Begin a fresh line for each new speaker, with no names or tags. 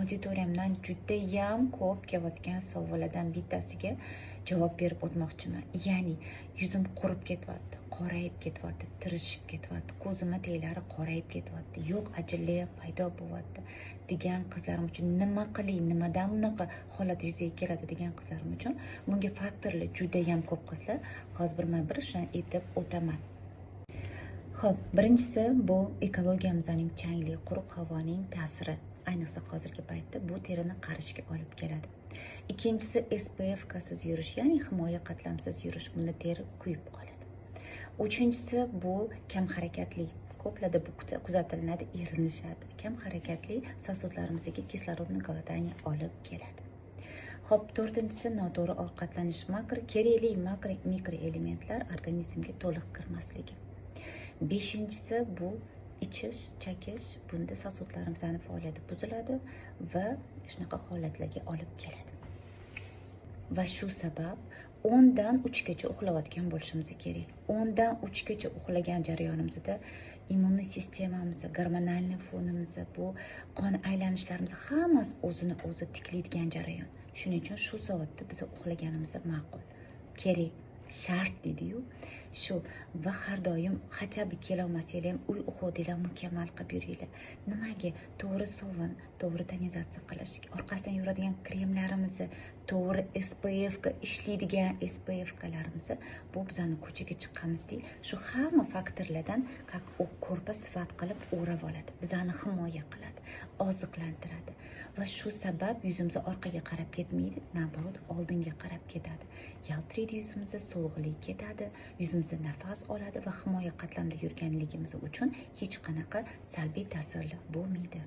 Auditoriyamdan judayam ko'p kelayotgan savollardan bittasiga javob berib o'tmoqchiman. Ya'ni yuzim qurib ketyapti, qorayib ketyapti, tirishib ketyapti, ko'zimni teglari qorayib ketyapti, yo'q ajinlar ham paydo bo'lyapti degan qizlarim uchun nima qilay, nimadan bunaqa holat yuzaga keladi degan qizlarim uchun bunga faktorlar judayam ko'p qizlar. Hozir birma-bir shuni aytib o'taman. Xo'p, birinchisi bu ekologiyamizning changli, quruq havoning ta'siri. Ayniqsa hozirgi paytda bu terini qarishga olib keladi. Ikkinchisi SPF-siz yurish, ya'ni himoya qatlamsiz yurish, bunda teri kuyib qoladi. Uchinchisi bu kam harakatli. Ko'plarda bu kuzatilinadi, erinishadi. Kam harakatli сосуд larimizga kislorodni голодание olib keladi. Xo'p, to'rtinchisi noto'g'ri ovqatlanish, makro kerakli makro mikroelementlar organizmga to'liq kirmasligi. Beshinchisi bu ichish, chakish, bunda сосуд larimizning faoliyati buziladi va shunaqa holatlarga olib keladi. Va shu sabab 10 dan 3 gacha uxlayotgan bo'lishimiz kerak. 10 dan 3 gacha uxlagan jarayonimizda immun sistemamiz, gormonal fonimiz, bu qon aylanishlarimiz hammasi o'zini o'zi tiklaydigan jarayon. Shuning uchun shu soatda biz uxlaganimiz ma'qul, kerak, shart deydi-yu. Shu va har doim хотя бы kelolmasanglar ham uy уход inglar mukammal qilib yuringlar. Nimaga? To'g'ri sovun, to'g'ri tonizatsiya qilish, orqasidan yuradigan kremlarimizni, to'g'ri SPF ga ishlaydigan SPF kalarimizni, bu bizani ko'chaga chiqqanimizda shu hamma faktorlardan как ko'rpa sifat qilib o'rab oladi, bizani himoya qiladi, oziqlantiradi va shu sabab yuzimiz orqaga qarab ketmaydi, наоборот oldinga qarab ketadi. Yaltiraydi yuzimiz, so'lg'inlik ketadi, yuzimiz nafas oladi va himoya qatlamida yurganligimiz uchun hech qanaqa salbiy ta'sirlar bo'lmaydi.